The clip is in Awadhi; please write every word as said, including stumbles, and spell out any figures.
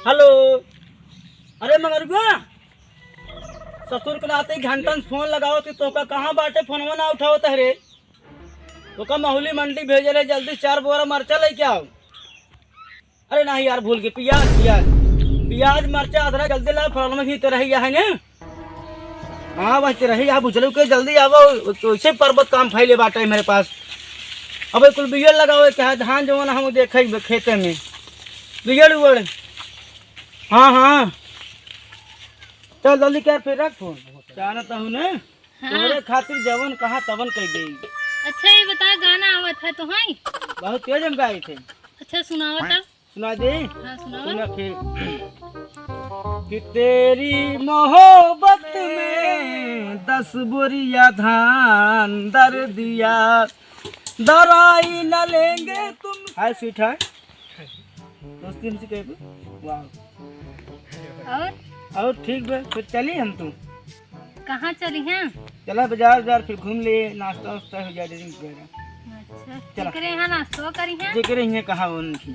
हेलो। अरे मंगरुआ, ससुर के नाते घंटन फोन लगावत ही, तोका कहाँ बाटे, फोनवा ना उठावत है रे। तोका महुली मंडी भेजे रहे, जल्दी चार बोरा मरचा लेके आओ। अरे नाही यार, भूल गए, पियाज, पियाज, पियाज, मरचा, अदरक जल्दी ला, फलनवा भी तो रही है ने। हाँ बस रही, आप उछलू के जल्दी आवो, तो इसे पर्वत काम फैले बाटे मेरे पास। अब कुल बिया लगावे के है, धान जवन हम देखे खेते में बिया उड़। हाँ हाँ, चल जल्दी कर, फिर रख फोन। जानत हूँ ने, हाँ। तोहरे खातिर जवन कहा तवन कह दे। अच्छा, ये बता, गाना आवत है तो है? बहुत तेज हम गाए थे। अच्छा, सुनावा तो। सुना दे। हाँ, सुनावा। सुना फिर। कि तेरी मोहब्बत में दस बोरिया धान दर दिया, दराई न लेंगे तुम। हाय स्वीट हाय। दोस्ती हमसे कहे। वाह। और? और ठीक बा, फिर चली हम तू। कहाँ चली हैं? चला बाजार, बाजार फिर घूम ले, नाश्ता वास्ता हो जाए, drink वगैरह। अच्छा, चला। केकरे यहाँ नाश्तो करी हैं? जेकरे यहाँ कहा उनकी।